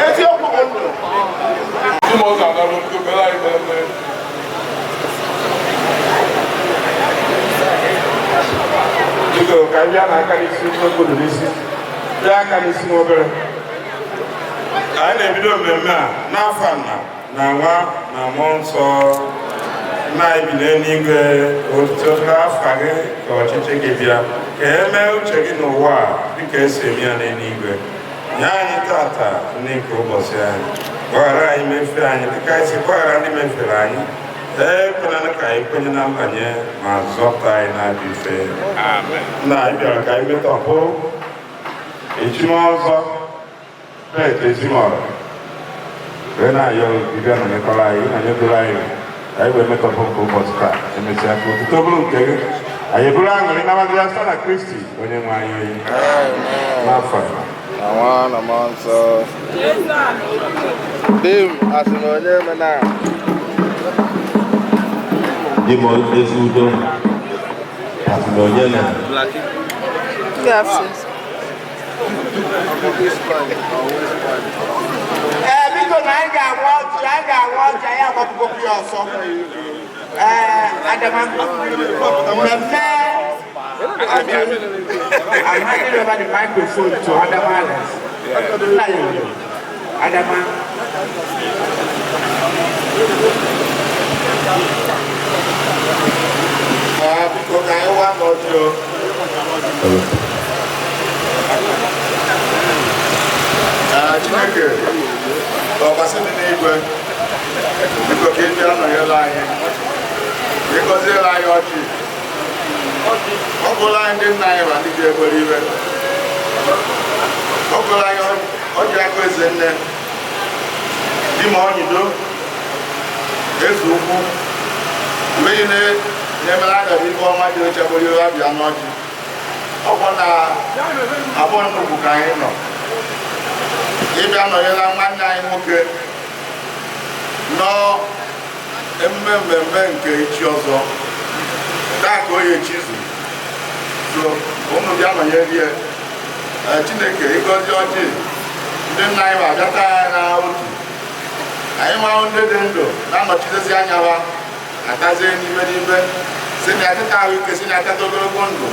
Eziokwu bụ ndụ. Ime ọzọ anara obido mere anyị mmemme. Biko, ka anyị bịa n'aka n'isi mmadụ n'isi, bịa aka n'isi nwa obere. Anyị na-ebido mmemme a n'afọ nna na nwa na mmụọ nsọ. Nna anyị bi n'eluigwe, otuto afa gị, ka ọchịchị gị bịa, ka e mee uche gị n'ụwa a dịka esi eme ya n'eluigwe. Nye anyị tata nri nke ụbọchị anyị. Gbaghara anyị mmefe anyị dịka anyị si gbaghara ndị mefere anyị. Ekwela ka anyị kwenye na mbanye, ma zọpụta anyị na-ajọ ife. Nna anyị, bịara ka anyị metọpụ echimọzọ bet ezimọrọ wee na-ayọ ịbịa nọnyekọrọ anyị, nọnyegoro anyị, ka anyị wee metọpụ nke ụbọchị taa. Emesịa, ka otuto bụrụ nke gị, anyị eburu aṅụrị nabatara site na Kristi onye nwe anyị. N'afọ a. Na nwa na mmụọ nsọ. Di m asị na onye mena. Di m ezi udo asị na onye na. Good afternoon. Ee, biko, na anyị ga-awa ọjị, anyị ga-awa ọjị, anyị agbapụgokwu ya ọsọ. Ee, Adama, mmemme ọjị. I'm handing over the microphone to Adama Alex. Nna ya oyo. Adama. Ee, biko, ka anyị wa n'ọjị o. Ee, Chineke, ọbasi dị n'igwe, biko, ka ị bịa nọnyere anyị, ka ị gọziere anyị ọjị. Ọ bụrụ anyị ndị nna anyị ma ndị ji egbere iwe, ọ bụrụ anyị ọjị aka eze nne di ma ọnyịdo eze ukwu, mgbe niile na-emere agara ibe ọma dị oche bụrụ iwe abịa n'ọjị. Ọkwọ na abụọ nnukwu ka anyị nọ ịbịa nọnyere nwanne anyị nwoke nọ emume mmemme nke ichi ọzọ taa, ka oye chizu so ụmụ bịa nọnyere ya. Ee, Chineke, ịgọzi ọjị, ndị nna anyị ma abịata ya na otu anyị nwa ndị dị ndụ na-anọchitezi anya ha atazie n'ime n'ime, si na atata ahụike, si na atata ogologo ndụ,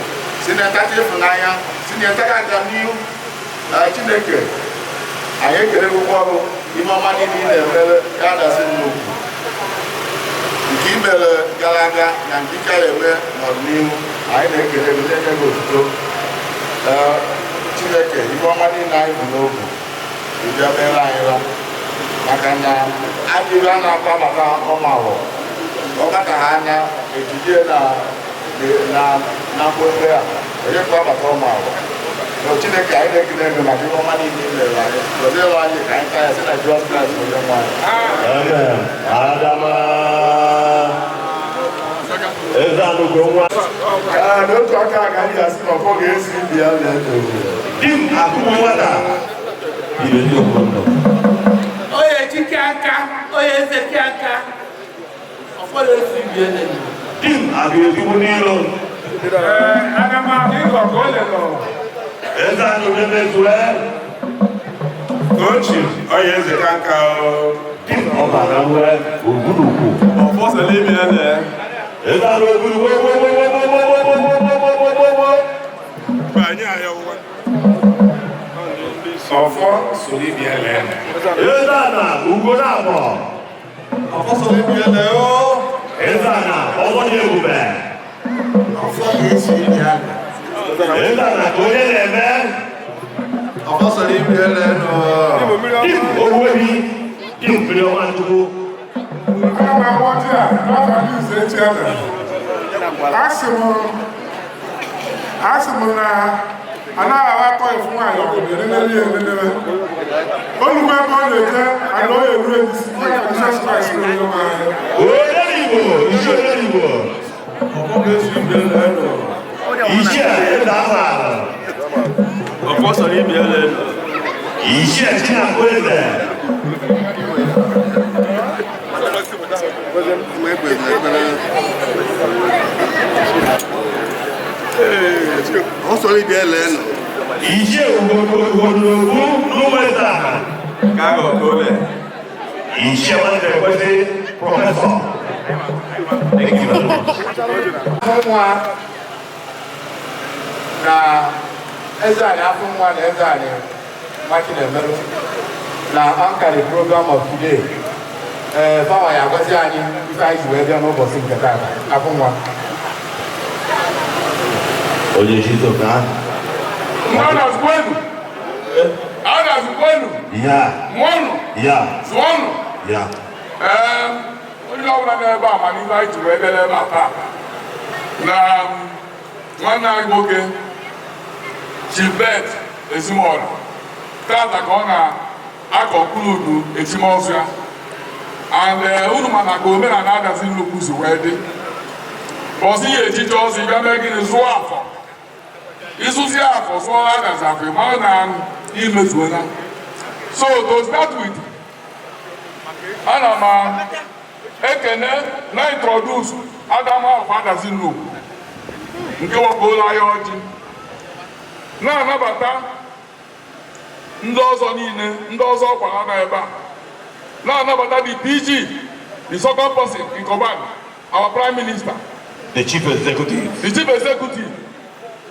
si na atata ịfụnanya, si na atata agamnihu. Ee, Chineke, anyị ekele gị ụgwọ ọrụ ihe ọma niile ị na-emere ya adasị nnukwu nke i mere gara aga na nke ị ka eme n'ọdịnihu. Anyị na-ekele gị, na-enye gị otuto. Ee, Chineke, ihe ọma niile anyị bụ n'obu ịbịa mere anyị ha, maka na adịghị a na-akpa maka ọmahụ ọ bata ha anya ejide na na na mkpekpe a onye ka ọ bata ọmahụ. Na Chineke, anyị na-ekele gị maka ihe ọma niile i mere anyị. Gọziere anyị ka anyị taa ya site na Jizọs Kraịst onye nwe anyị. Amen. Adama. Eze anụgo nwa. Ee, n'otu aka ka anyị ga-asị na ọfọ ga-esi ibi ya na-eto. Di m akụkụ nwata. Ibe ndị obodo. Onye chike aka, onye eze ke aka, ụfọdụ esi bi ele. Di m agụ ezigbo n'ilo. Ee, Adama ịgọ ka o lelọ. Eze anụ na-emezue. Ochi ọya eze ka nka o. Di m ọbara nwe ogwurugwu. Ọfọ sele ibi ele. Eze anụ ogwurugwu wo. Anyị ayọwa. Ọfọ soro ibi ele. Eze ana ugo na-abọ. Ọfọ sọ̀rọ̀ ibi ele o. Eze ana ọzọ dị ebube. Ọfọ ga-esi ibi ala. Eze ana ka onye na-eme. Ọfọ sọ̀rọ̀ ibi ele nụ. Di m ogbuebi. Di m mmiri ọma Chukwu. Ana m awa ọjị a n'afọ ndị nze echi eze. Asị m na anaghị aghakọ efu nwaanyị ọgụdụ enenere ya enenere. Olugbo ebe ọ na-eje ala ọ eru n'isi Jizọs Kraịst onye nwe anyị. Onye Igbo, isi onye Igbo. Ọfọ ga-esi ibi ele nụ. Iṣẹ́ eze amaala. Ọfọ sọrọ ibi ele. Iṣẹ́ Chinakwu eze. Ọ sọ̀rọ̀ ibi ele nụ. Ichie Ugodogbu n'Ụmụeze. Ichie nwanne ekwesị Professor. Thank you very much. Nwa na eze anyị afọ nwa na eze anyị Nwachinemeru na anchor the program of today. Ee, fawa ya agwazi anyị ife anyị ji wee bịa n'ụbọchị nke taata. Afọ nwa. Onye Chizoka. Mmadụ kwenu! Adazi kwenu! Ya. Mụọnụ! Ya. Zụọnụ! Ya. Ee, onye ọbụla n'ebe a mana ife anyị ji wee bịa n'ebe a taa na nwanne anyị nwoke Chibet Ezimora, tata ka ọ na-akọ mkpụrụ echimọzụ ya. And unu mana ka omenala Adazi Nnukwu si wee dị, ọzọ ihe ejije ọzọ ịbịa mee gịnị? Zụọ afọ. Ịzụzi afọ, zụọ Adazi afọ, ị mara na imezuola. So to start with, ana m ekene na introduce Adama of Adazi Nnukwu nke wepụrụ anyị ọjị, na-anabata ndị ọzọ niile, ndị ọzọ ọkwara nọ ebe a, na-anabata the PG, the second person in command, our prime minister, The chief executive. The chief executive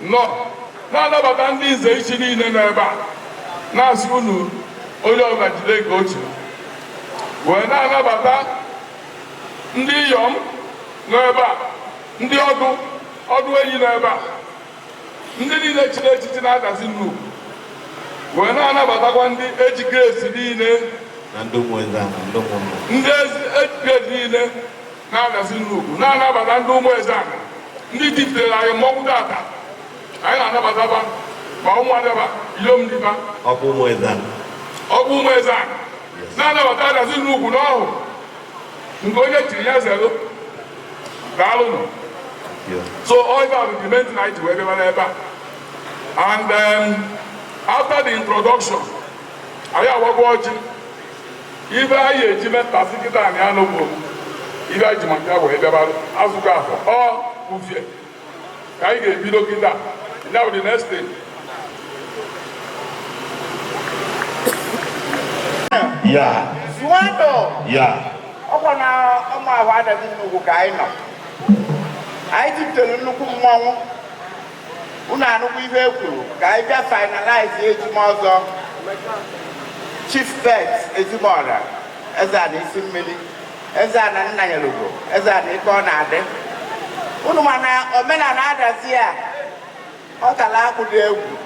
nọ, na-anabata ndị nze ichi niile nọ ebe a, na-asị unu onye ọbụla jide nke ochie, wee na-anabata ndị iyom nọ ebe a, ndị ọdụ ọdụ enyi nọ ebe a, ndị niile chiri echichi na-Adazi Nnukwu, wee na-anabatakwa ndị eji grace niile Na ndị ụmụ eze na ndị ụmụnna. Ndị eji grace niile na-Adazi Nnukwu, na-anabata ndị ụmụ eze ana, ndị tiputere anyị mmọnwụ tata. Anyị na-anabataba ma ụmụadaba ilom dịba. Ọkwa ụmụ eze ana. Ọkwa ụmụ eze ana na-anabata Adazi Nnukwu n'ọhụ nke onye chiri ya zelu. Daalụnụ. So all that the main thing anyị ji wee bịaba n'ebe a. And after the introduction, anyị agwago ọjị. Ibe anyị eji metasị kịta anyị anụ bụ ibe anyị ji maka ya wee bịaba. Azụgo afọ ọ ufie ka anyị ga-ebido kịta. Now the next thing. Ya. Zụọnụ! Ya. Ọkwa na ụmụ ahụ Adazi Nnukwu ka anyị nọ. Anyị tiputere nnukwu mmọnwụ. Unu anụkwu ihe e kwuru ka anyị bịa finalize ejima ọzọ Chief Bet Ezimora, eze ana isi mmiri, eze ana Nnanyelugo, eze ana ike ọ na-adị. Unu mana omenala Adazi a, ọ tara akpụ dị egwu.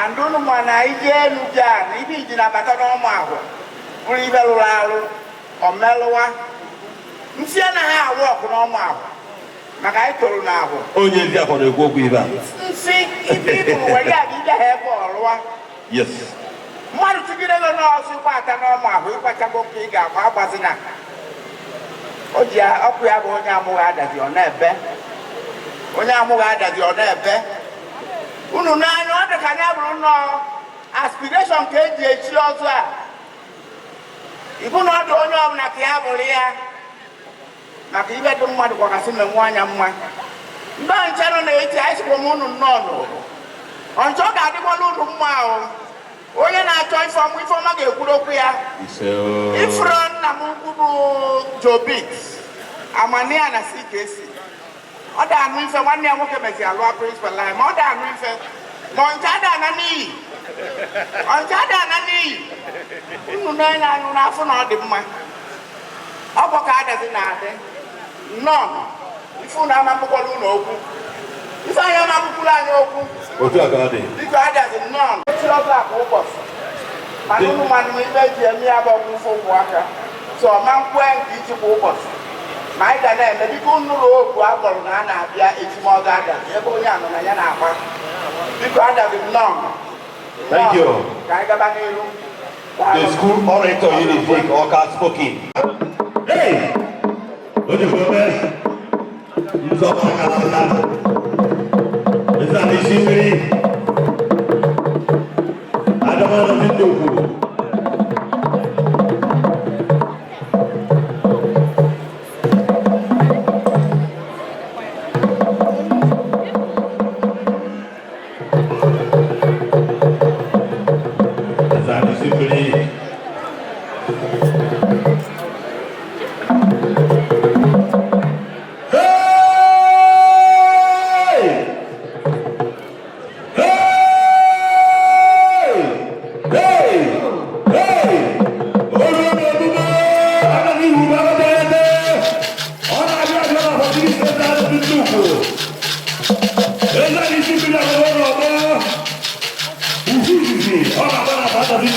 And unu mana ije enu ji a na ibe iji na-abata n'ụmụ ahụ bụrụ ibe rụrụ arụ omelụwa nsị anaghị awụ ọkụ n'ọmụ ahụ maka anyị toro n'ahụ. Onye ezi afọ na-ekwu okwu ibe a. Nsị ibe iburu were ya bụ ije ha ebe ọrụwa. Mmadụ tụgide ego n'ọsọ ịgbata n'ọmụ ahụ, ịgbachago nke ị ga-agba agbazina. O ji ọkụ ya bụ onye amụghị Adazi ọ na-ebe. Onye amụghị Adazi ọ na-ebe. Unu n'anya ọ dị ka ya bụrụ nnọọ aspiration ka eji echi ọzọ a. Ịbụ na ọ dị onye ọbụla ka ya bụrụ ya. Maka ibe dị mmadụ kwakasị menwe anya mma. Ndị nche nọ na-eti anyị sịkwa m unu nnọọ n'ụlọ. Ọnchọ ọ ga-adịkwala unu mma o. Onye na-achọ ifeọma, ifeọma ga-ekwuru okwu ya. Ifuru nna m ukwu bụ Jobit Amania na CKC. Ọ da anụ ife nwanne ya nwoke mezi alụọ principal anyị, ma ọ da anụ ife ma ọncha ada ana n'iyi. Ọncha ada ana n'iyi. Unu n'anya anyụ n'afọ na ọ dị mma. Ọ bụ ka Adazi na-adị. Nnọọ. Ife unu ama mkpụkwara unu okwu. Ife anyị ama mkpụkwuru anyị okwu. Otu a ka ọ dị. Biko Adazi nnọọ. Echi ọzọ a kwa ụbọchị. Mana unu manụ ibe eji eme ya bụ ọgwụ ụfụ ụmụaka. So ọma nkwe nke iji kwa ụbọchị. Ma anyị ga na-eme biko unu nụrụ okwu a kpọrọ na a na-abịa echimọzọ Adazi ebe onye anọ na ya na-agba. Biko Adazi nnọọ. Thank you. Ka anyị gaba n'iru. The school orator Unizik Ọka spoken. Hey! Ojukwu nzọpụta kalata. Eze ana isi mmiri. Adama Adazi Nnukwu.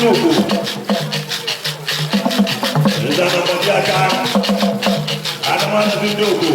nnukwu. Eze anagbaji aka. Adamanazi ndị ukwu.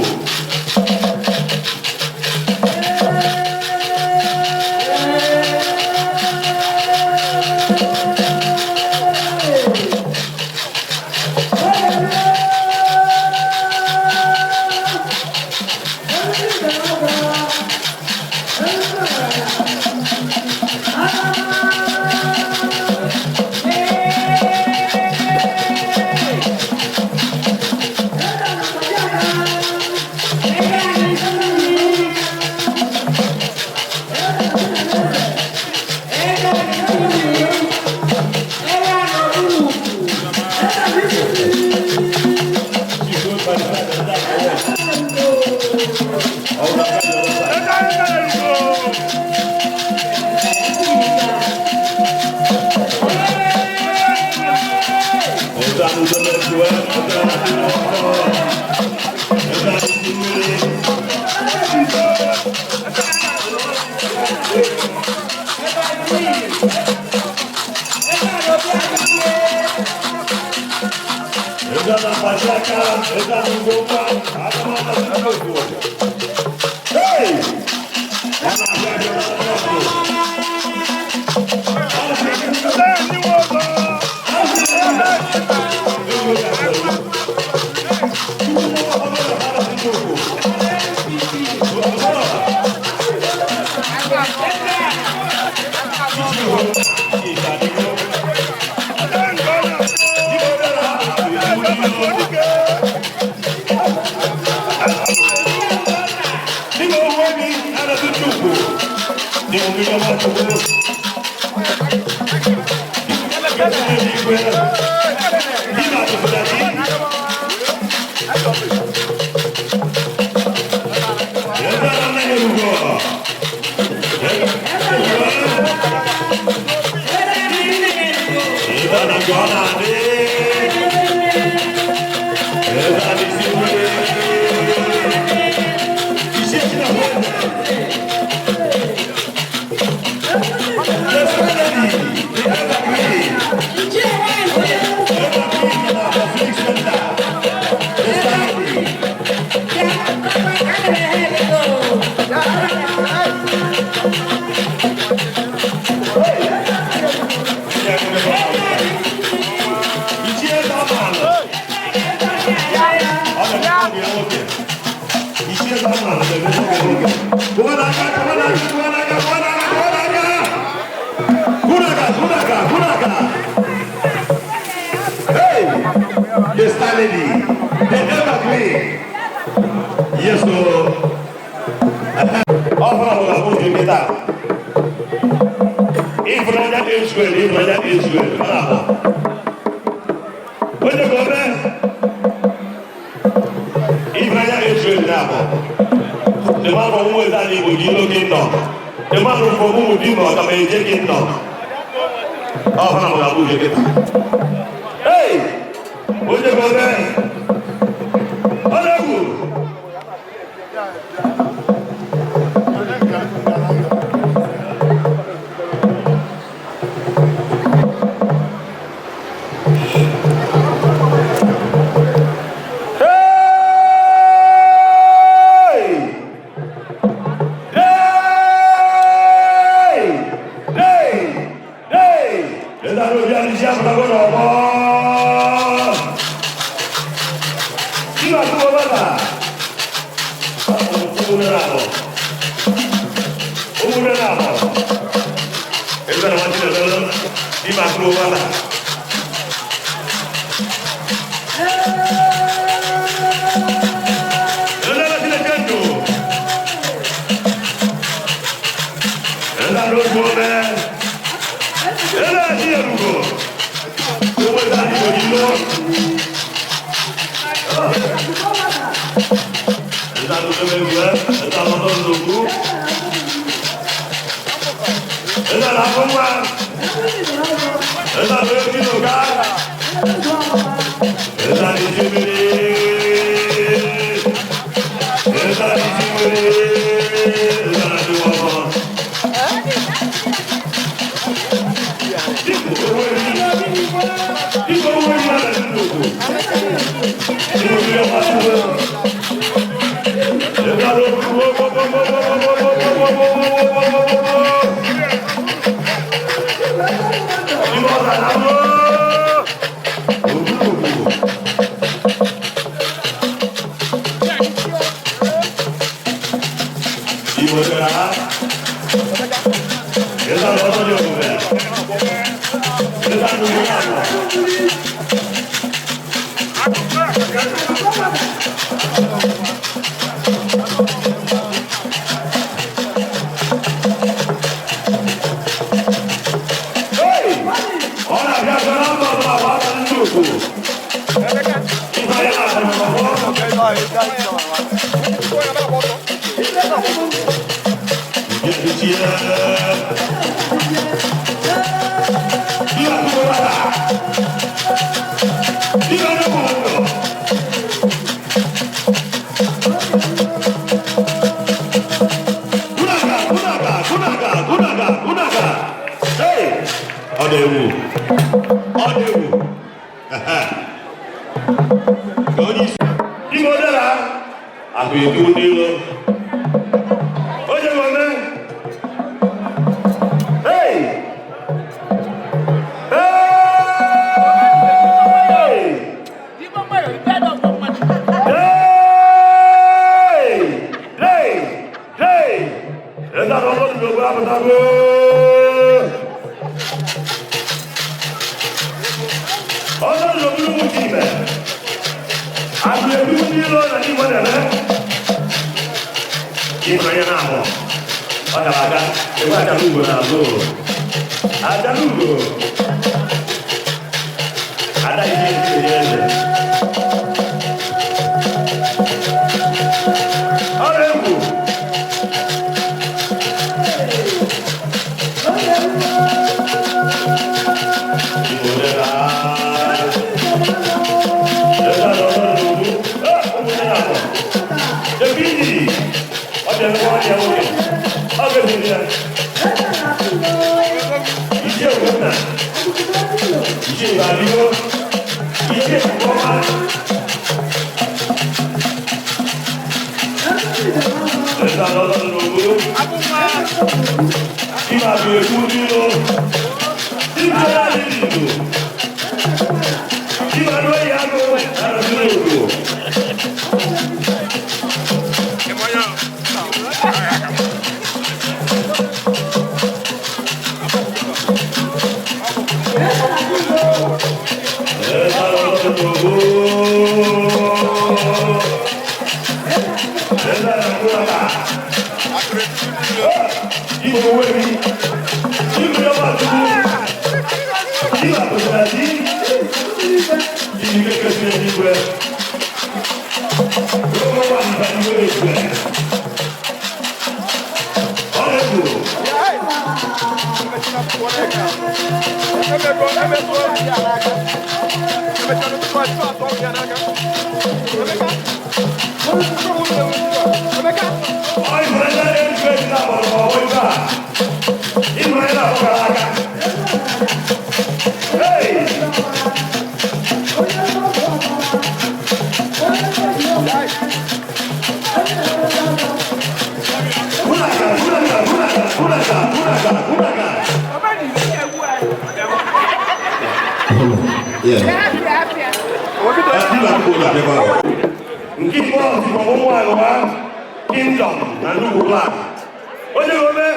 Igbo ọzara ogburu. Igbo dara ha. Ịza na ọzọ dị omume. Ịza na ugbo na abụọ. Hey! Ọ na-abịa abịa na mba ọbụla bụ aka ndị ukwu. Ife ya na-abịa n'ọgbọ. Ọ dị-egwu, ọ dị-egwu. Ka onye isi ime odela akụ ekwu ndị ilo. Onye nwe. Hey! Hey! Hey! Hey! Hey! Eza na ọlọ́dún gbogbo apụtago. Ọlọ́dún gbogbo mú ti ibẹ̀. Akụ ekwu ndị ilo na ndị Igbo na-eme. Ife onye na-amụ. Ọ gara aga, egwu ajala ugo n'azụ. Ajala ugo. Ada ihe ezi eze. Ọ na-egwu. Igbo dara. Eze na ọzọ n'ugwu. Eh, ụmụnne na-amụ. Ebe ijiji. Ọ bịara nwa ya nwoke. Ọ ga-ebuli ya. Ichie Ogbonna. Ichie Ibadigo. Ichie Nkọma. Eze na ọzọ n'ugwu. Ime abụ ekwu ndị iro. Ibe ya adịghị Igbo. Ibe anụ ehi agụ na-arụziri ogo. Eze na ọzọ n'ugwu. Eze na ọzọ. Igbo webi. Igbo ya ma tupu. Igbo apụtara di. Igbo kekesiri n'igwe. Igbo nwa nta igwe ekwe. Ọ na-egwu. Ọ ifere ndị na-eji eji na-agbara ọgbọ ibe a. Ịhụrụ ya na-agbara aka. Hey! Hunaka, hunaka, hunaka, hunaka, hunaka, hunaka. Yeah. Nke ikpe ọzọ ụmụ agụba kingdom na nnukwu black. Onye gome.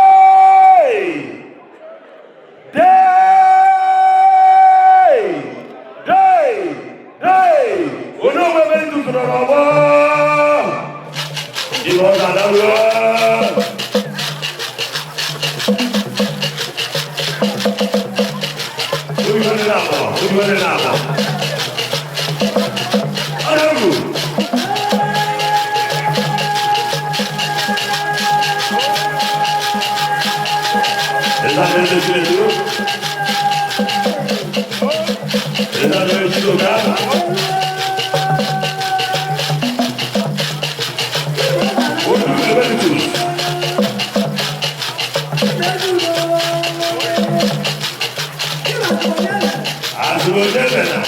Hey! Dey! Dey! Dey! Onye onwe ebe ntụtụrụ n'ọgbọ. Ibe ọ ga-adaruo. Obi nwanne na-akpọ, obi nwanne na-akpọ. Ọ na-egwu. Eza na-eze Chinedu. Eza na-eze Chidoka. Obi Emeritus. Azụrụ onye mena.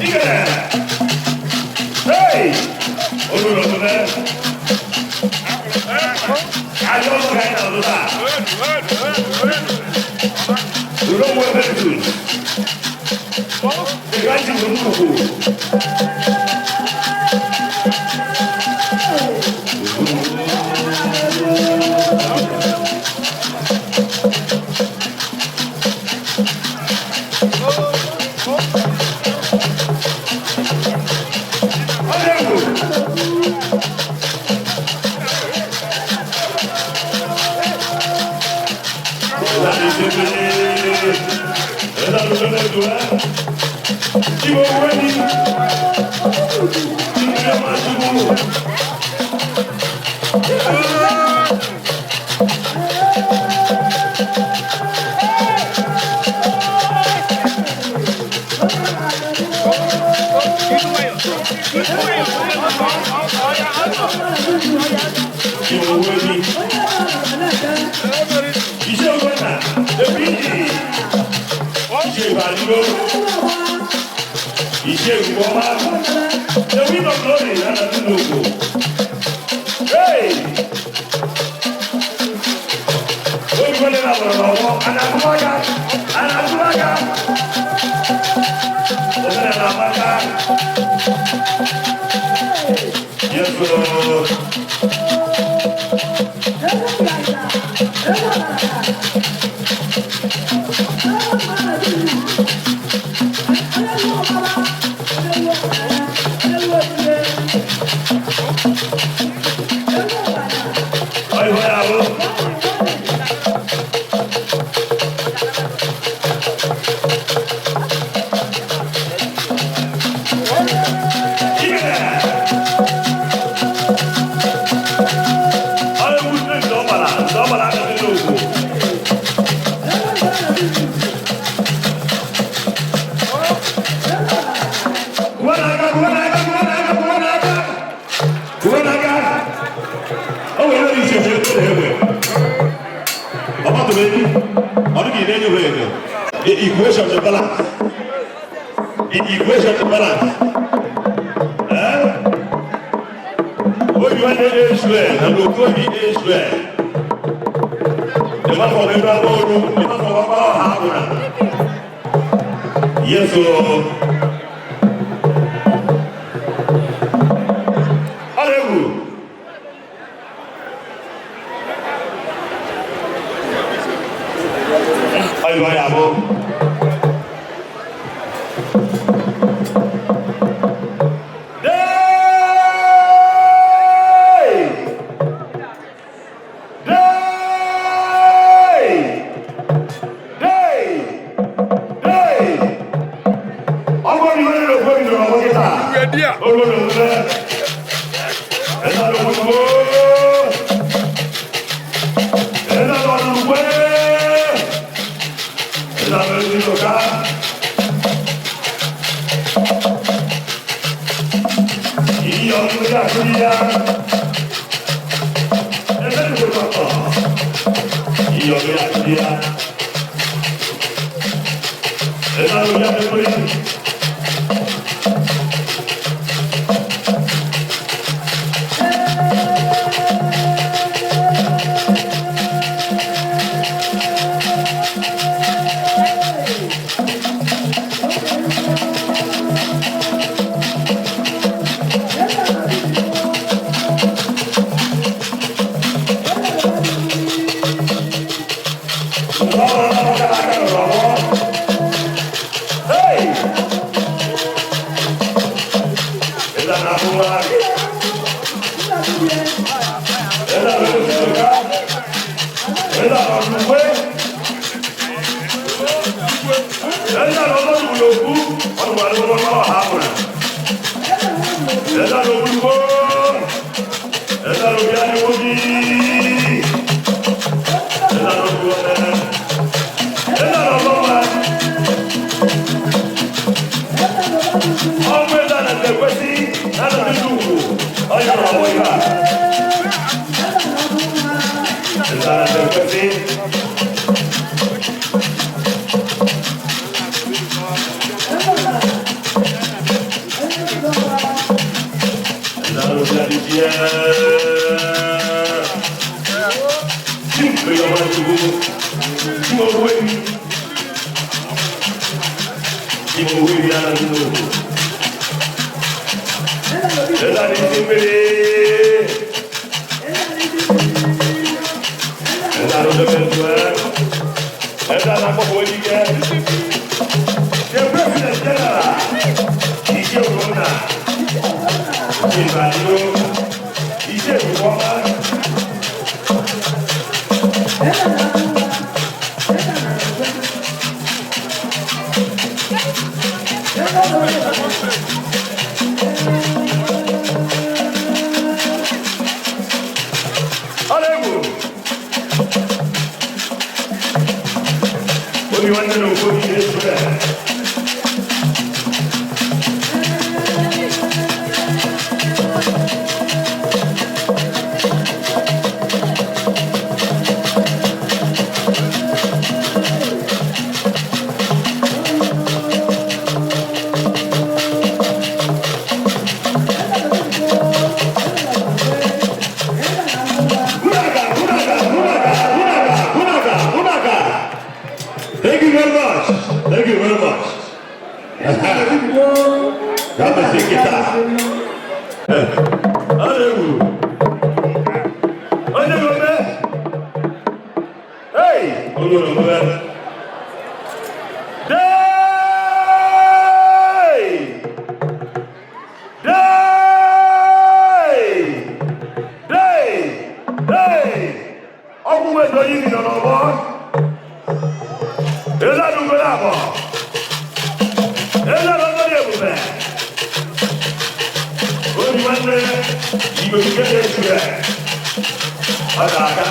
Igere. Olùrànlọ́wọ́ ayé ọlọ́gà yìí náà ló ta. Ìrọ̀wọ́ ẹgbẹ́ tù. Ìgbàjì ló ń kókò. The equation to balance. The equation to balance. Eh? Obi wọn ní Israel and Okobi Israel. The man from Abraham, the man from Abraham. Yes, o. Hallelujah. Ayọ̀ ayọ̀ àbọ̀. nọchie. Chimpe Yomachukwu, Chimogwebi, Chimogwebi anaghị n'obodo. Eze a na-esi mmiri. Eze a na-edobe ntụ, eze a na-akpọpụ ike. The President General, Ije Ogbonna, Ìbàdí, Ije Ìwọ́má. Ọlẹ́gùn. Obi nwanne na ofu obi na-esu ya. Hunaga, hunaga, hunaga, hunaga, hunaga, hunaga. Thank you very much. Thank you very much. Kama sikita. Alewu. Onye gome. Hey, onye gome. Day! Day! Day! Day! Ọgwụ nwere onye iri nọ n'ọgbọ. Eze adugbo na-abọ. Eze adugbo ebube. Obi nwanne igwe nke na-echu ya. Ọ ga-aga.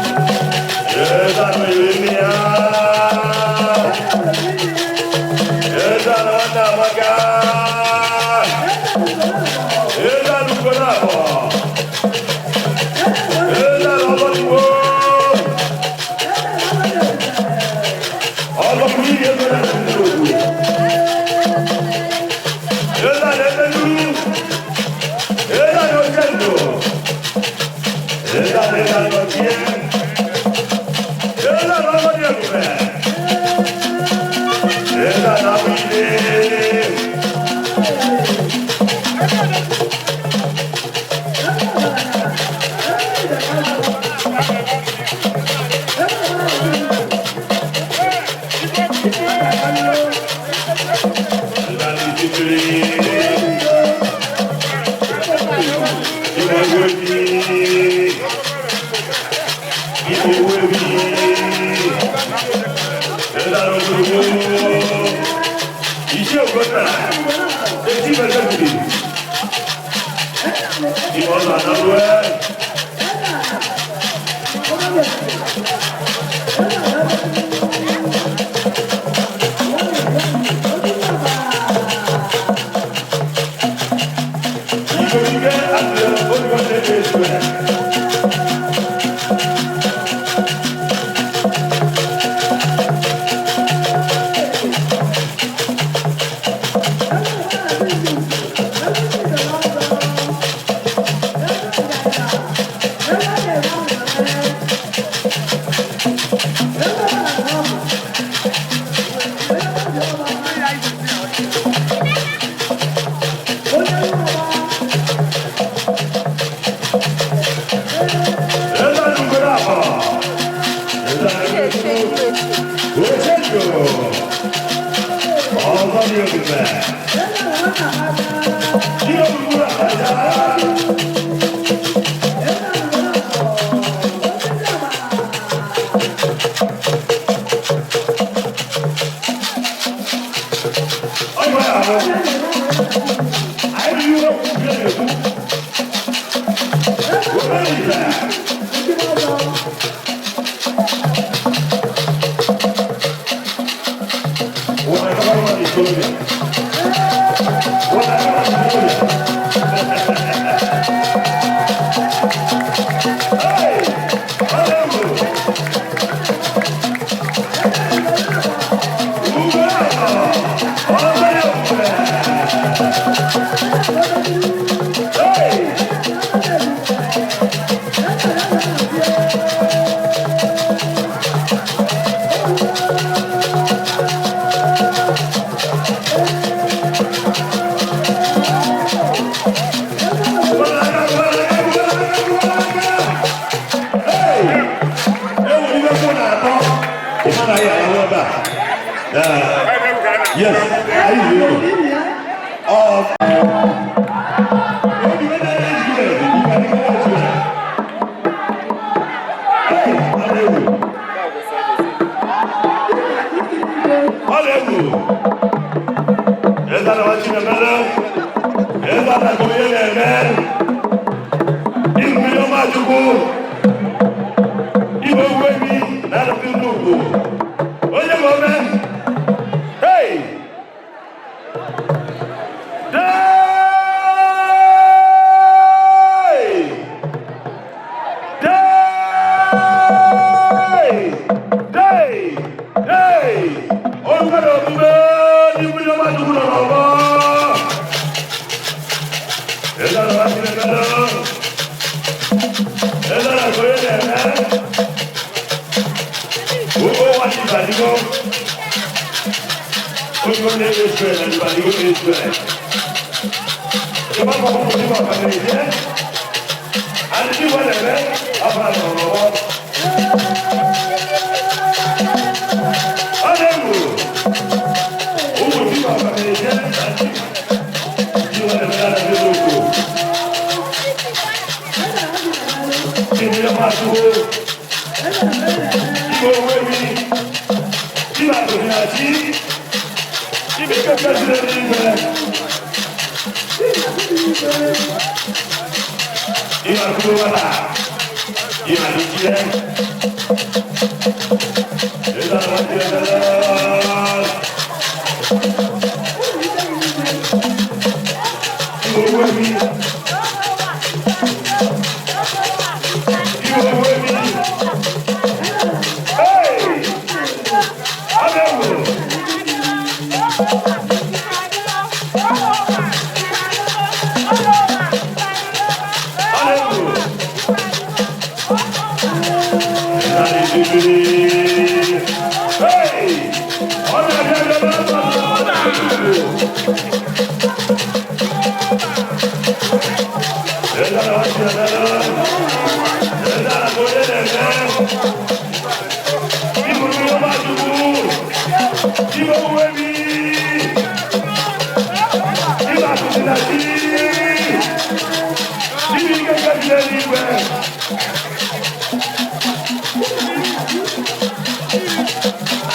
Eze adugbo ime ya. Eze adugbo amaka. Eze adugbo na-abọ. Eze adugbo. Ọlọ́pàá yìí ego na ndị ogbu. Eze a na-eme Eze a na-oche ndụ. Eze a na-eme anọchie. Eze a na-ọgọdị ebube. Eze a na-abụ ide. Eze a na-esi mmiri. Igwe ebi. Igwe ebi. Eze a na-ogologo. Iṣẹ́ ògbónà. Etí bẹ̀rẹ̀ bìrì. Ìmọ̀ ọ̀nà àdáwọ̀ ẹ̀. Igwe àti olùkọ́ni ẹ̀ṣẹ̀ ẹ̀. Ejula. Hey, ọ na-egwu. Ọ na-egwu. Eze anawa Chinemere. Eze anaghị onye na-eme. Ibu mmiri ọma Chukwu. Ibe ugwu ebi na-anọkọ ndị ugwu. Onye ma ome. Hey! Day! Day! Day! Day! Onye na omume n'ibu ihe ọma Chukwu nọ n'ọgbọ. Eze anawa Chinemere. Eze anaghị onye na-eme. Ugbo wa ti Badigo. Ugbo ní Israel and Badigo Israel. Ìjọba kan fún mi bàbá mi jẹ́. Àti wọ́n lè fẹ́ ọba lọ́wọ́. Ọ̀dẹ̀ wò. Owó tí bàbá mi jẹ́ àti tí wọ́n lè fẹ́ láti lóko. Kí ni ọmọ àdúgbò? Ìgbò owó mi. Tí bàbá mi àti ibi kẹ̀kẹ́ sílẹ̀ ní ìgbẹ́. Ìmà kúrò wà láà, ìmà ní jíẹ́. Ìlànà jẹ́ lọ́lọ́. Ìgbò owó mi. Ìgbò owó mi. Hey! Abẹ́wò.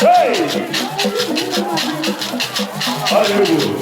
Hey! Hallelujah.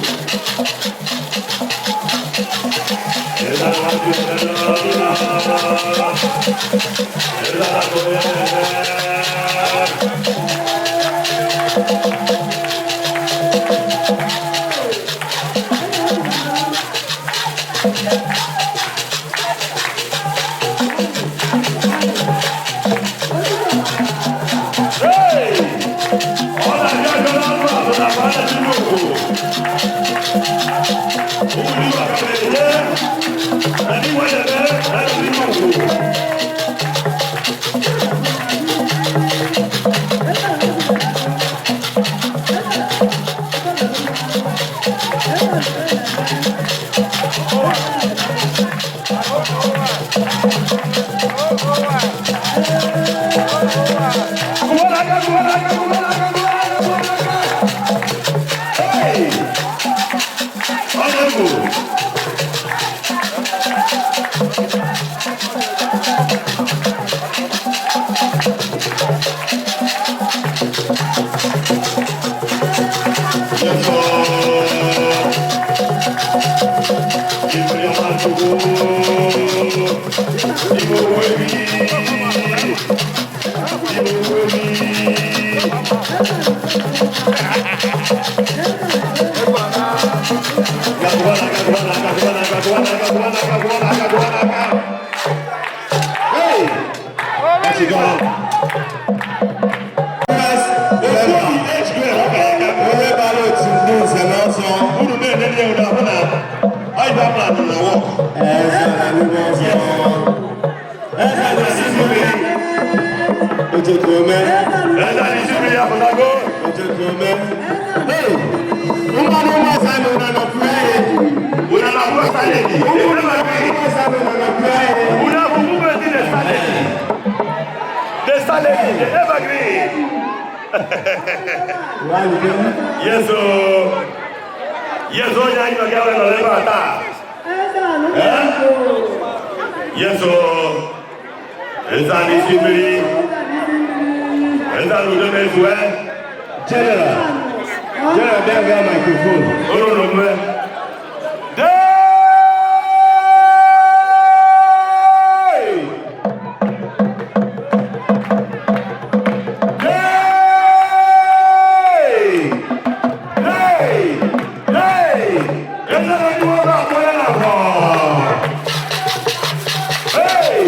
Yes, o. Eze a n'isi mmiri. Eze a n'udo na-ezue. General, General, bịa bịa microphone. Olu na omume. Dee! Dee! Hey! Hey! Eze na ndị nwoke akpọ ya na-akpọ. Hey!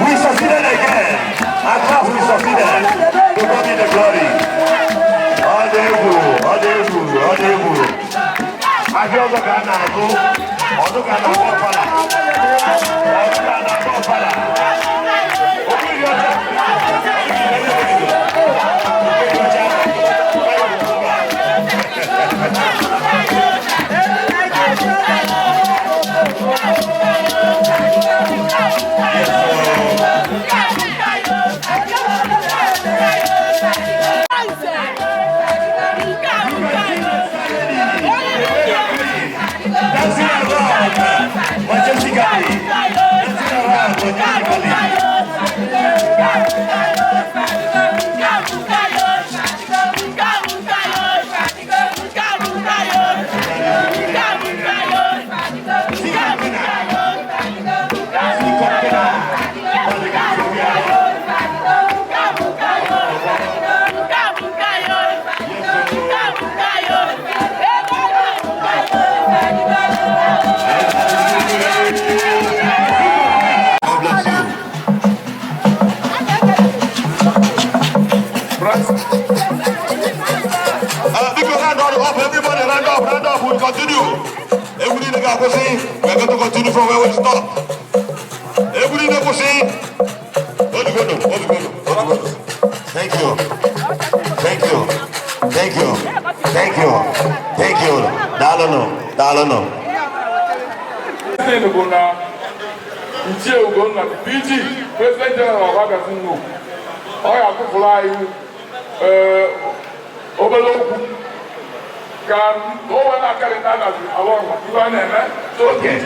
We succeeded again. At last we succeeded. To God be the glory. Ọ dị egwu, ọ dị egwu, ọ dị egwu. Ahịa ọzọ ka a na-agụ, ọdụ ka a na-agba ọfala. Ọdụ ka a na-agba ọfala. Okpiri ọcha. Okpiri ọcha. Dancing around, majestically, dancing around. musically. God bless you. Because round up, everybody round up, round up, we'll continue. Everybody ga-akwụsị, we're going to continue from where we stop. Everybody na-akwụsị. Odugodo, odugodo, odugodo. Thank you. Thank you. Thank you. Thank you. Thank you. Daalụnụ, daalụnụ. Thing bụ na Ichie Ugonna, the PG, President General of Adazi Nnukwu, ọ ga-akụpụrụ anyị obere okwu ka o wee na-akarịta Adazi along ife a na-eme. So PG,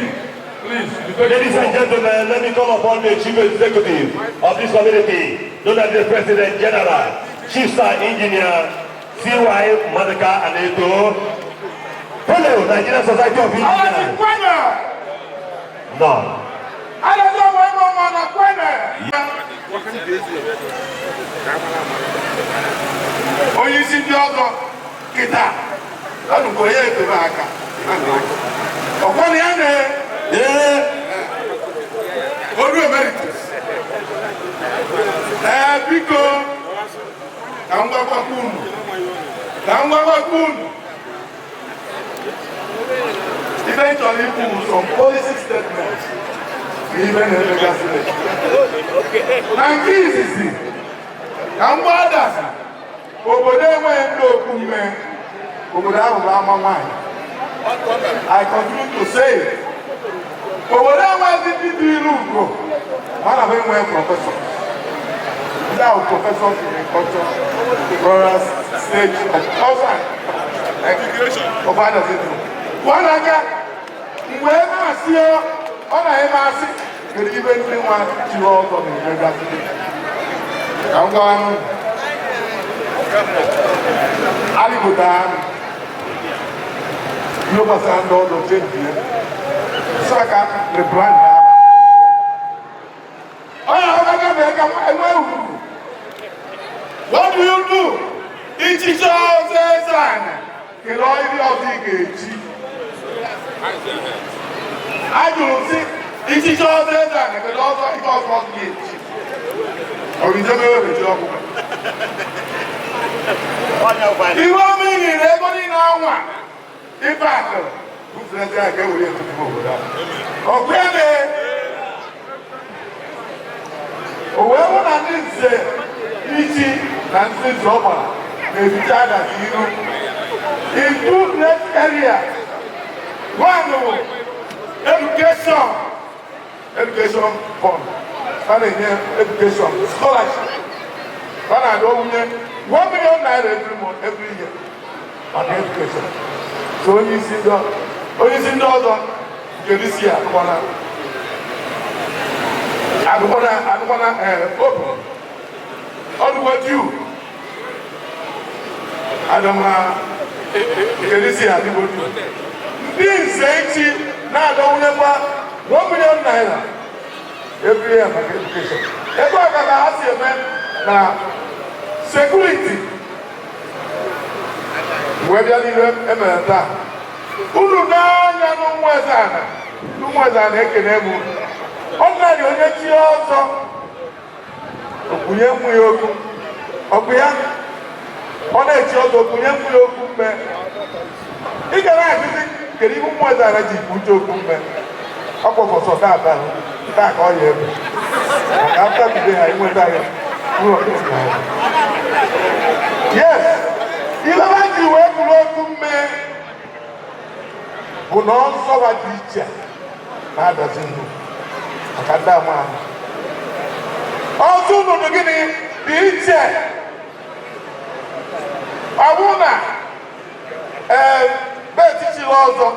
please, you take Ladies the and floor. Gentlemen, let me call upon the Chief Executive of this community, known as the President General, Chief Sir Engineer C.Y. Madaka Aneto, Fellow, Nigerian Society of Engineers. No. Adazi ọmọ ẹgbẹ́ ọmọ ọ̀nà kwene. Onye isi ndị ọzọ kịta ọnụkọ ya etobe aka ọkwana ya na Ee, olu emeritus. Ee, biko, ka m gwagwakwa unu, ka m gwagwakwa unu ife m chọrọ ikwu bụ some policy statement na ife na-emegasị na nke izizi. Ka m gwa Adazi, obodo enweghị ndị okwu mme, obodo ahụ bụ ama nwaanyị. I continue to say it. Obodo enweghị ndị dị iru ugo mana ha enweghị professor. Ndị ahụ professors in culture, rural stage of culture of Adazi. Pụọ n'aka mgbe ebe asị ọ na-eme asị, kedu ibe ndị nwa chiri ọzọ na-emegasị? Ka m gwa unu, alịpụta ihe gbasara ndị ọzọ change ya saka rebrand ha. Onye ọbụla mee ka enwe ugwu. What do you do? Ichiche ọzọ eze ana, kedu ihe ọzọ ị ga-echi? A jụrụ sị, ichiche ọzọ eze ana, kedu ọzọ ihe ọzọ ị ga-echi? Ọ bụ ijebe emechi ọkụkọ ihe ọma ị nyere ego niile anwa ife akụrụ bufere ya ka e were etufu obodo a. Ọkụ ebe o wee hụ na ndị nze ichi na ndị nze ọgbara na-ebicha Adazi iru in two great area. One bụ education, education fund. Ha na-enye education scholarship. Ha na-adọ nwunye ₦1 million every month, every year maka education. So onye isi ndị ọzọ nke disi adụkwana adụkwana adụkwana open ọdụkwa due adama nke disi adịgbo due. Ndị nze echi na-adọwunyekwa ₦1 million every year maka education. Ebe ọ ka ha si eme na security wee bịa n'ihe emere taa. Unu n'anya n'ụmụ eze ana, n'ụmụ eze ana, ekene m. Ọ narị onye chi ọzọ okwunye mmụ ya okwu ọkụ ya, ọ na-echi ọzọ okwunye mmụ ya okwu mme. Ị ga na-ajụzi, kedu ihe ụmụ eze ana ji kwuche okwu mme? Ọ kpọfọsọ taa taa ka ọ ya ebe maka after today ha enweta ya ụlọ. Yes, ihe ha ji wee bụrụ okwu mme bụ na ọsọ ha dị iche na-adazi ndụ maka ndị ama ahụ. Ọzọ unu gịnị dị iche? Ọ bụrụ na ee betichiri ọzọ,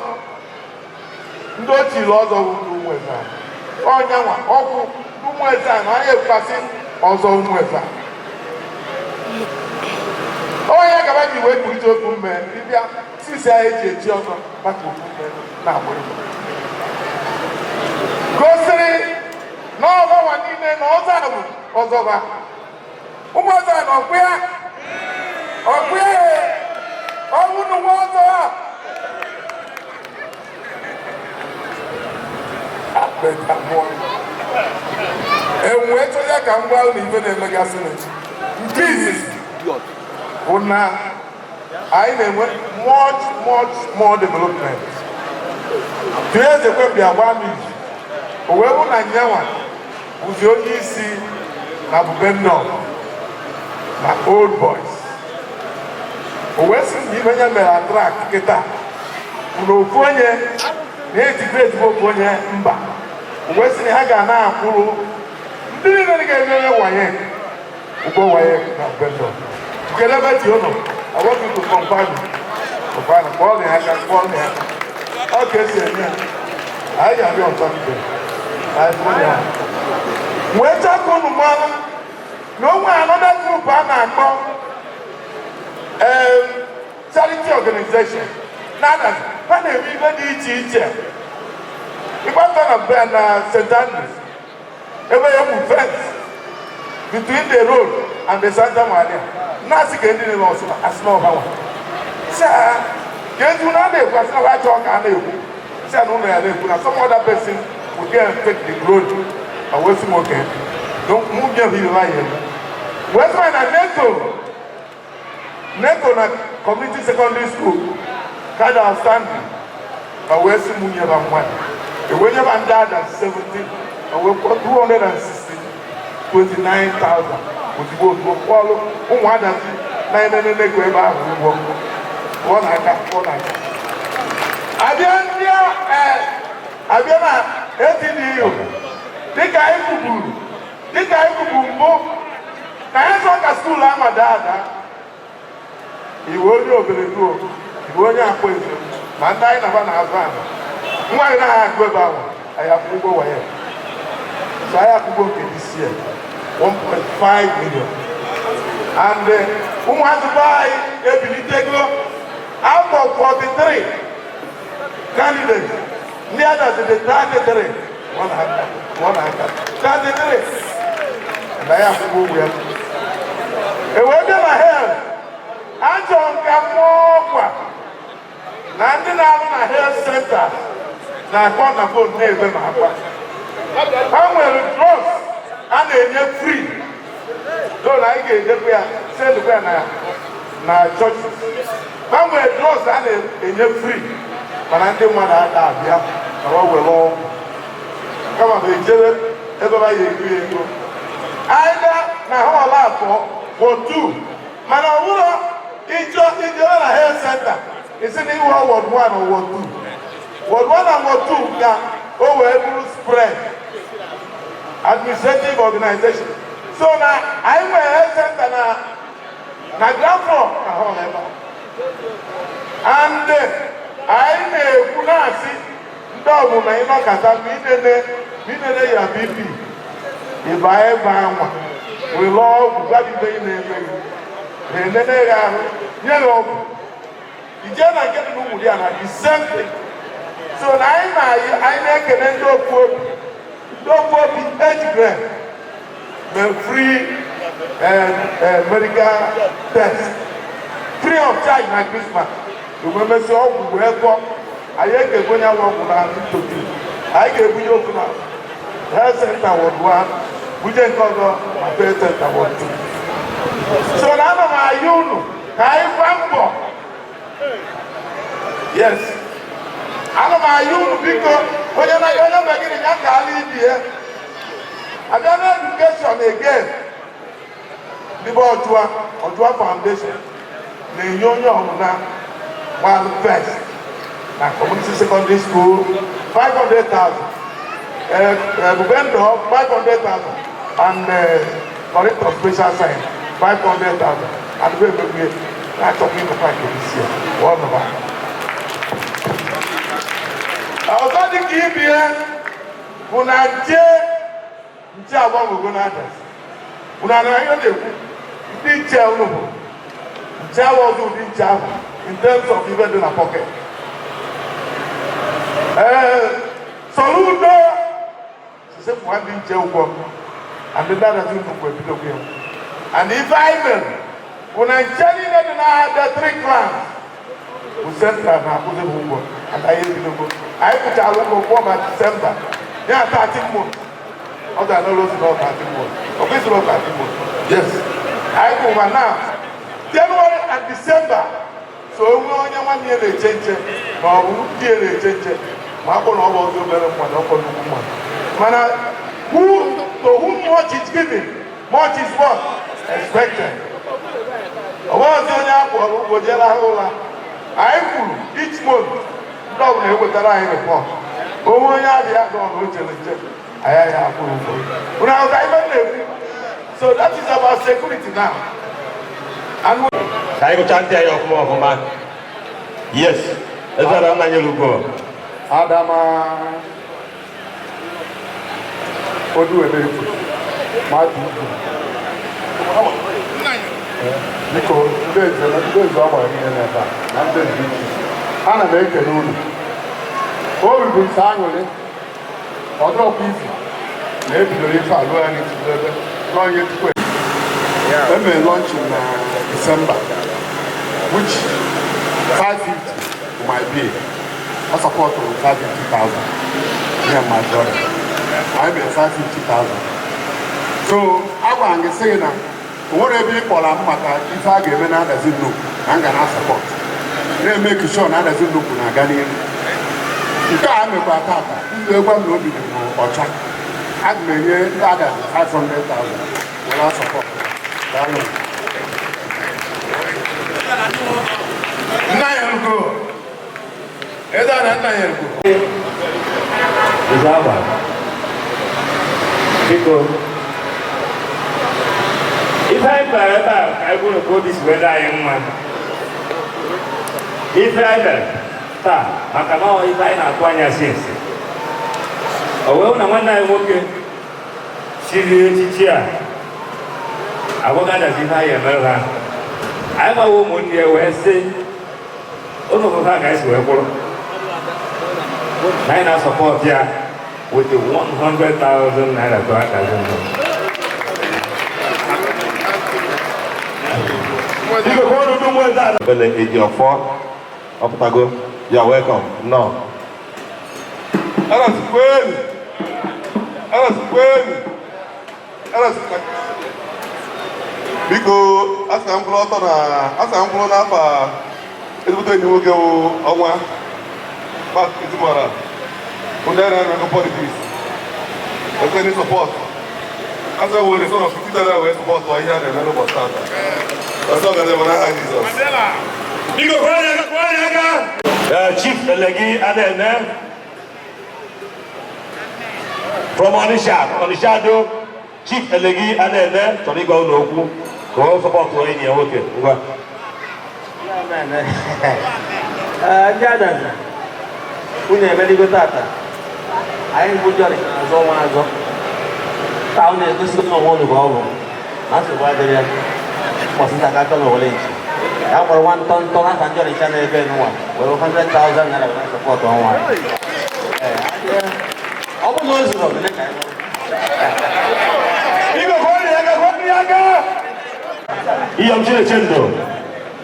ndị ochiri ọzọ bụ ndị nwere ọnya nwa ọkwụ. Ụmụ eze a na onye ekwasị ọzọ ụmụ eze a. Onye gaba ji wee kwurịta okwu mme ịbịa sisi anyị eji echi ọzọ maka okwu mme na-agba egwu. Gosiri na ọgbanwa niile na ọzọ a bụ ọzọba. Ụmụ ọzọ a na ọkpụ ya ọkpụ ya ọnwụ n'ụwa ọzọ a. Beta mụọ. Enwee chọrọ ya ka m gwa unu ife na-emegasị nke izizi bụ na anyị na-enwe much, much more development. Tụọ eze kwe bịa gwa m izu o wee bụ na nyanwa bụzi onye isi na Bubendọ na Old Boys. O wee sị na ife ya mere attract kịta bụ na ofu onye na-etigreti bụ ofu onye mba. O wee sị na ha ga na-akwụrụ ndị niile ga-emere WAEC ụgwọ WAEC na Bubendọ. Kedu ebe ti ụnụ? I want you to confirm it. Confirm it. Kpọọ ya aka, kpọọ ya aka. Ọ ka esi eme ya. Anyị ga-abịa ọtọ mbe. Anyị fụrụ ya. Wee chọọ ka unu mara na o nwere another group a na-akpọ charity organization. Na-adazi, ha na-eme ife dị iche iche. Ịgbata na be na St. Andrews, ebe ya bụ fence between the road and the Santa Maria. Na-asị ka ndị na-eme ọsụ asị na ọha nwa. Sị ha, ka ezi na a na-ekwu asị na ha chọọ ka a na-ekwu. Sị na ụlọ ya na-ekwu na some other person will get and take the glory. Ma wee sị m oke. Mụ nye m ihe ha ya eme. Wee sị na NECO na community secondary school ka dị outstanding. Ma wee sị m nye ha mmadụ. Ewee nye ha ndị ada 70, ma wee kwụọ 260 29,000 ozugbo ozugbo kwụọlụ ụmụada na enene ego ebe ahụ ụgwọ. Pụọ n'aka, pụọ n'aka. Abịa ndị abịa na ATDU, dịka anyị kwuburu mbụ na ya chọọ ka school ama daa ada. Iwe onye Obeledu, iwe onye akwa ezo, ma ndị anyị na-aba na-azụ ala nwa anyị naghị agụ ebe ahụ, anyị akwụ ụgwọ WAEC. So anyị akwụgwọ nke this year 1.5 million, and ụmụazụ be anyị ebilitego. Out of 43 candidates, ndị others dị 33. Ọ na-aka, ọ na-aka 33 na ya akwụkwọ ụgwọ ya. Ewee bịa na health, achọ nka mmụọ ọkwa na ndị na-arụ na health center na-akpọ na phone na-ebe ma akwa. Ha nwere drugs a na-enye free, though na anyị ga-edekwa ya, sendkwa ya na churches. Ha nwere drugs a na-enye free, mana ndị mmadụ ada abịa ka ọ were ọgwụ, kama ma ejebe ebe ha ya ego ego either na hall abụọ ward 2. Mana ọ bụrụ ịchọ ijebe na health center, isi na iwe ward 1 or ward 2, ward 1 and ward 2, ka o wee bụrụ spread administrative organization. So na anyị nwere health center na ground floor na hall ebe a. And anyị na-ekwu na-asị ndị ọbụla ịnọkọta ma inene ya BP, ịba ebe anwa were ọgwụ gwabibe ị na-eme gị ha enene ya ahụ, nye ya ọgwụ. Ije na nke dị n'ụmụ ya na the same thing. So na anyị na anyị na-ekele ndị okwu obi, ndị okwu obi age grade mee free medical test free of charge na Christmas. Mgbe mesị ọgwụ wee gwọ anyị, ekego onye ahụ ọgwụ na ntoki. Anyị ga-ebunye okwu na health center ward 1, buje nke ọzọ na health center ward 2. So na ana m ayọ unu ka anyị gbaa mbọ. Yes, ana m ayọ unu, biko, onye na onye megịrị ya ka ala ibie. Abịa na education again, ndị be Ọjụa, Ọjụa Foundation na-enye onye ọbụla gbalụ first na community secondary school 500,000, Bubendo 500,000 and Corrector special science 500,000. And we emegbe na-achọkwa ịnụkwa nke isi ya ọ nụba. Ọzọ dị ka ibie bụ na nje Nche agbanwego na-adazi. Unu anara ihe na-ekwu? Ndị nche unu bụ nche awa ọzọ, ụdị nche ahụ in terms of ibe dị na pocket. Ee, Soludo sisi kwụwa ndị nche ụgwọ, and ndị adazi nnukwu ebidokwu ya. And ife anyị mere bụ na nche niile dị na the three clans bụ central na-akwụzi ha ụgwọ, and anyị ebidogo. Anyị kwụchara ụgwọ kwụọ ma Disemba ya 13 months. Ọ ga-anọrọ ozi na 13 months, ọ kwesịrị 13 months. Yes, anyị kwụwa now January and December. So onwe onye nwanne ya na-eche nche ma ọ bụ ndị ya na-eche nche, ma akwụ na ọ bụ ọzọ obere mmadụ, ọkọ nnukwu mmadụ. Mana who to whom much is given, much is what expected. Ọ bụghịzi onye akwụrụ ụgwọ jee rahụ ụra. Anyị kwuru each month ndị ọbụla ewetara anyị report. Onwe onye adịghị aga ọnụ o chere nche, anyị anyị akwụrụ ụgwọ. Unu ahụta ife m na-ekwu? So that is about security now. And Ka anyị gụchaa ntị anyị ọfụma ọfụma. Yes, eze ala nna nyere ugo. Adama Oduemefu mmadụ ugwu, biko, ndị eze na ndị eze ọgbara niile n'ebe a na ndị ndị iche, ana m ekele unu. Obi bụ nsọ aṅụrị. Ọ dịrọkwa izu na ebidoro ife alụ ya n'isi ebe n'onye tupu emere launching na December, which 550 my bill ọ supportụrụ 550,000. Me and my brother, anyị mere 550,000. So agwara m gị sị gị na o nwere ebe ị kpọrọ m maka ife a ga-eme na-adazi nnukwu na m ga na support, na-eme sure na adazi nnukwu na-aga n'ihu. Nke a mekwa tata ndụ egwa m na obi dị m ọcha. Aga m enye ndị adazi 500,000 were support. Daalụ. Nna ya ugo, eze ala nna ya ugo. Eze agba, biko, ife anyị bịara ebe a ka anyị bụrụ ka obi si wee dị anyị mma. Ife anyị bịara taa maka na ọ ife anyị na-atụ anya si esi o wee hụ na nwanne anyị nwoke chiri echichi a agwagadazi ife anyị emere ha. Anyị gbawa ụmụnne ya wee sị ụnụ hụ ha ka anyị si wee kwụrụ na anyị na-asupport ya with the 100,000 naira to akazi ndụ. Biko, ka ọnụ ụmụ eze ala. Bele Ejiofọ ọpụtago. You are welcome. No. Aras kwenu! Aras kwenu! Aras. Biko, asa m kwụrụ ọtọ na asa m kwụrụ n'afọ a, ezigbote enyi nwoke wụ ọnwa Mark Ezimora, ndị a na-eme politics ekwe support asa were sort of 50,000 wee support ihe a na-eme n'ụbọchị tata. Ọzọ gazi bụ n'aha Jizọs. Biko, kụọ anyị aka, kụọ anyị aka. Chief Elegi Anene from Onitsha, Onitsha do. Chief Elegi Anene chọrọ ịgwa unu okwu ka o support enyi ya nwoke. Ngwa. Ndị adazi, unu emeligo tata. Anyị bụ ndị Ọnịcha na-azọ nwa azọ. Taa unu egosi onwe unu ka ọ bụ na nsogbu adịrị ya. Mbọsị nta ka aka n'owere nchi ya kpọrọ nwa ntọntọ n'afa ndị Ọnịcha na-ebe n'ụwa were 100,000 naira were support ọnwa. Ọ bụ na o zuru ọbụla ka anyị nụrụ. Biko, kụọ anyị aka, kụọ anyị aka. Iyom Chinechendo,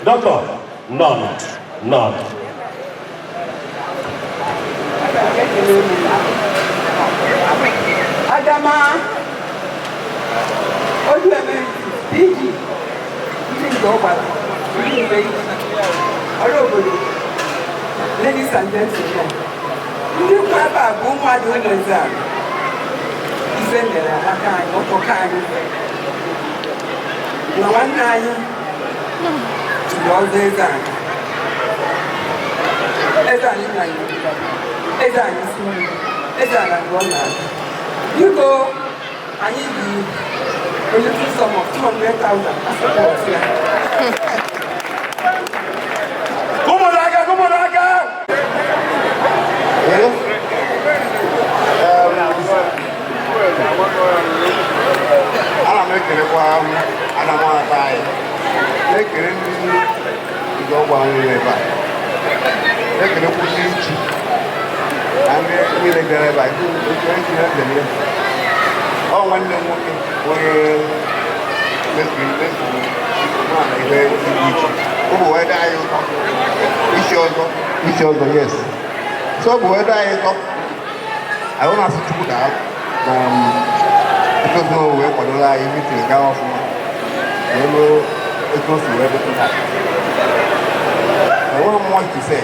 Doctor, none, none. Adama Odueme PG, ndị nke ọgbara, ndị mgbe ọrụ obodo, ladies and gentlemen, ndị kwu ebe a bụ ụmụada ụlọ eze a. Ife mere amaka anyị, ụtọka anyị na nwanne anyị jiri ọzọ eze anyị, eze anyị na anyị, eze anyị si nri, eze ala mgbe ọ na-abịa. Biko, anyị ji a little sum of 200,000 support ya. Kụmụrụ aka, kụmụrụ aka. Na-ekelekwa anamata anyị, na-ekele ndị nke ọgba anyị ebe a, na-ekelekwa ndị ichi na ndị niile bịara ebe a. Ekele ọ nwanne m nwoke onye mezuru mezuru na ihe igbu ichi ọ bụ wee dị anyị ụtọ isi ọzọ, isi ọzọ, yes. So ọ bụ wee dị anyị ụtọ. Anyị na-asị Chukwu daalụ na etu o wee kwadola anyị meeting gaa ọfụma wee ruo etu o si wee dị taa. Enweghị m much to say.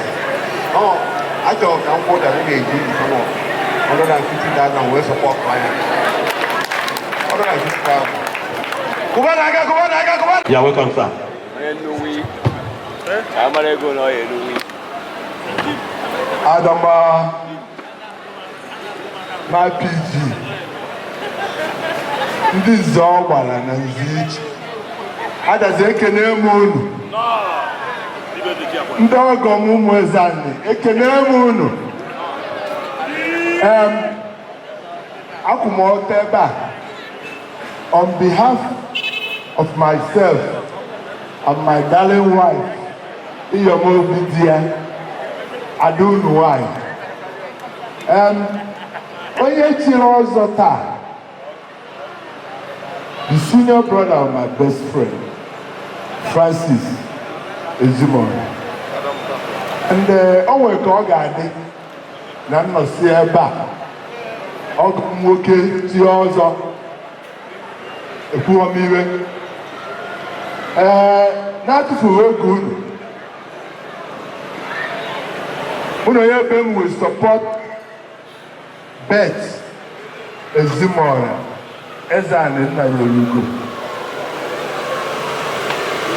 Ọ achọrọ ka m kwuo that m ga-eji the sum of 150,000 wee support anya 150,000. Kụba n'aka, kụba n'aka, kụba. You are welcome, sir. Onye Nnewi ka amara ego na ọ ya Nnewi. Adama na PG, ndị nze ọ gbara na nze ichi adazi, ekene m unu. Ndị ọgọ m, ụmụ eze anyị, ekene m unu. Akwụ m ọtọ ebe a on behalf of myself and my darling wife, Iyomobi di ya, ada unu nwanyị. Onye chiri ọzọ taa, the senior brother of my best friend, Francis Ezimora, and o nwere ka ọ ga-adị na nnọsi ebe a, ọgụ m nwoke tie ọzọ, ekwuo m iwe ee na-atụfughị oge unu. Unu onye be m will support Bet Ezimora, Eze-Ani nna ya orugo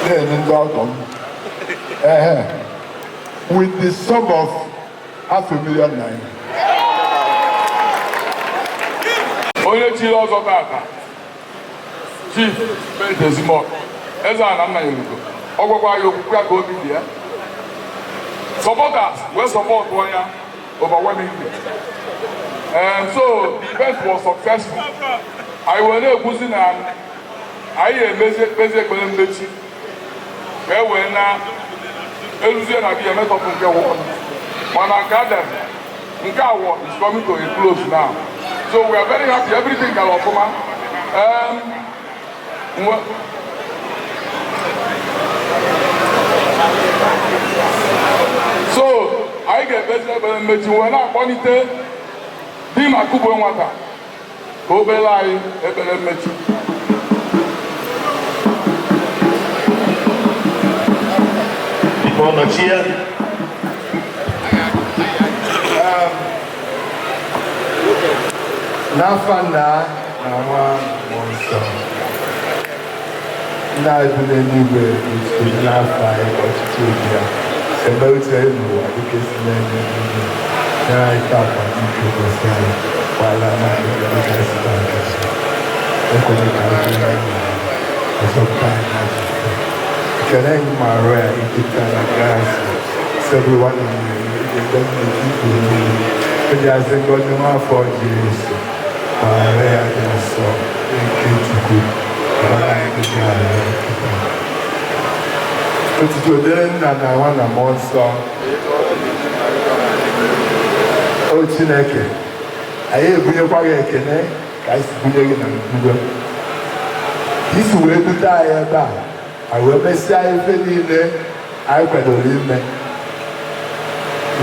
na-enye ndị ọgọ m ehe with the sum of ₦500,000. Onye chiri ọzọ tata, Chief Bet Ezimora, eze ana nna ya ugo, ọ gwakwa ya okwukwe ya ka obi dị ya. Supporters wee support ya overwhelmingly, and so the event was successful. Anyị wee na-ekwuzi na anyị emezi ekpezi ekpere mmechi ka e wee na eluzie na gị emetọpụ nke wọd, mana nke adazi nke awọ is coming to a close now, so we are very happy. Everything gara ọfụma. So anyị ga-ekpezi ekpere mmechi wee na-akpọlite di ma kugbo nwata ka o bere anyị ekpere mmechi. Biko nọchie. N'afa nna na nwa mmụọ nsọ. Nna anyị bi n'eluigwe, otuto dị n'afọ anyị, ka ọchịchị obi ya eme uche ya n'ụwa dịka esi na-eme n'eluigwe. Nye anyị tata nke ụbọchị anyị, gbaghara anyị dịka anyị si gbaghara. Ekwela ka anyị bụrụ anyị ọzọpụta anyị n'ajọ ife. Ekele gị Maria, ijupụtara na grace, Osebụrụwa nọnyere gị, ị dị ngọzi n'afọ Jesu. Maria dị nsọ nke Chukwu, gbara anyị ndị ala nkịta. Otuto dịrị nna na nwa na mmụọ nsọ. O Chineke, anyị ebunyekwa gị ekele ka anyị si bunye gị na mbido. Ka isi wee dute anyị ebe a, anyị wee mesịa ife niile anyị kwadoro ime,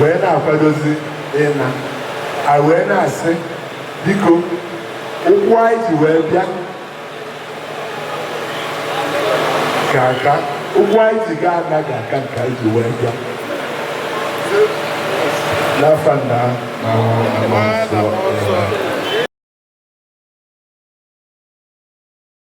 wee na-akwadozi ịna. Anyị wee na-asị, biko, ụkwụ anyị ji wee bịa ga-aka ụkwụ anyị ji gaa ana ga-aka nke anyị ji wee bịa. N'afa nna na nwa na mmụọ nsọ.